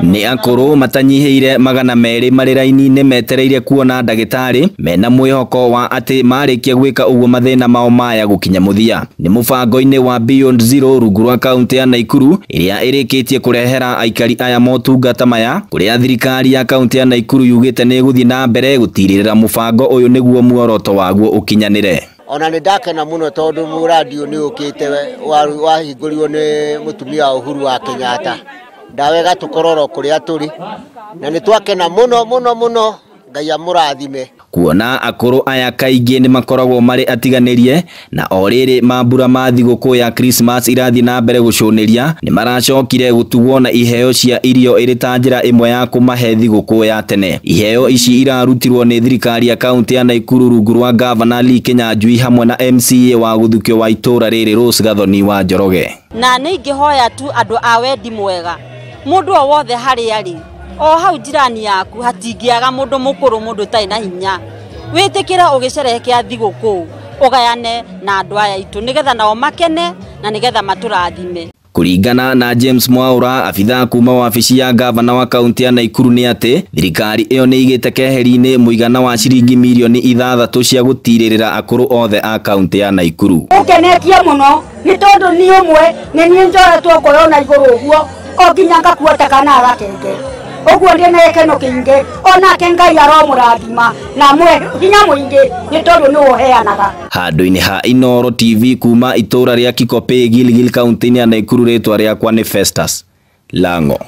Nĩ akũrũ matanyihĩire 200 marĩ raini-inĩ metereire kuona ndagĩtarĩ mena mwĩhoko wa atĩ marĩkia gwĩka ũguo mathĩna mao maya gũkinya mũthia. Nĩ mũbango-inĩ wa Beyond Zero rungu rwa kaunti ya Naikuru ĩrĩa ĩrĩkĩtie kũrehera aikari aya motungata maya, kũrĩa thirikari ya kaunti ya Naikuru yugĩte nĩ ĩgũthiĩ na mbere gũtirĩrĩra mũbango ũyũ nĩguo muoroto waguo ũkinyanĩre. Ona nĩ ndakena mũno tondũ mũradi ũyũ nĩ ũkĩte wahingũrirwo nĩ mũtumia Uhuru wa Kenyatta. Ndawega tũkororo kũrĩa tũrĩ na nĩ twakena mũno mũno mũno, Ngai amũrathime. Kuona akũrũ aya kaingĩ nĩ makoragwo marĩ atiganĩrie na o rĩrĩ mambura ma thigũkũ ya Christmas irathiĩ na mbere gũcũnĩria, nĩ maracokire gũtugwo na iheo cia irio ĩrĩ ta njĩra ĩmwe ya kũmahe thigũkũ ya tene. Iheo ici irarutirwo nĩ thirikari ya kaunti ya Naikuru rungu rwa Gavana Lee Kinyanjui hamwe na MCA wa gũthukio wa itũra rĩrĩ Rose Gathoni wa Njoroge. Na nĩ ingĩhoya tu andũ a wendi mwega, mũndũ o wothe harĩa arĩ o hau jirani yaku hatingĩaga mũndũ mũkũrũ, mũndũ ũtarĩ na hinya, wĩtĩkĩre ũgĩcerehekea thigũkũ ũgayane na andũ aya aitũ nĩgetha nao makene na nĩgetha matũrathime. Kũringana na James Mwaura, abithaa kuma wabici ya gavana wa kaunti ya Naikuru, nĩ atĩ thirikari ĩyo nĩ ĩigĩte keheri-inĩ mũigana wa ciringi mirioni 6 cia gũtirĩrĩra akũrũ othe a kaunti ya Naikuru. Ũkenetie mũno nĩ tondũ niĩ ũmwe nĩ niĩ njoretwo ngoro na igũrũ ũguo o nginya ngakua ta kana gakenge ũguo ndĩ na gĩkeno kĩingĩ, onake Ngai aromũrathima na amũhe hinya mũingĩ nĩ tondũ nĩwe ũheanaga. Handũ-inĩ ha Inooro TV kuma itũra rĩa Kikopey, Gilgil, kaunti-inĩ ya Naikuru, rĩtwa rĩakwa nĩ Festus Lango.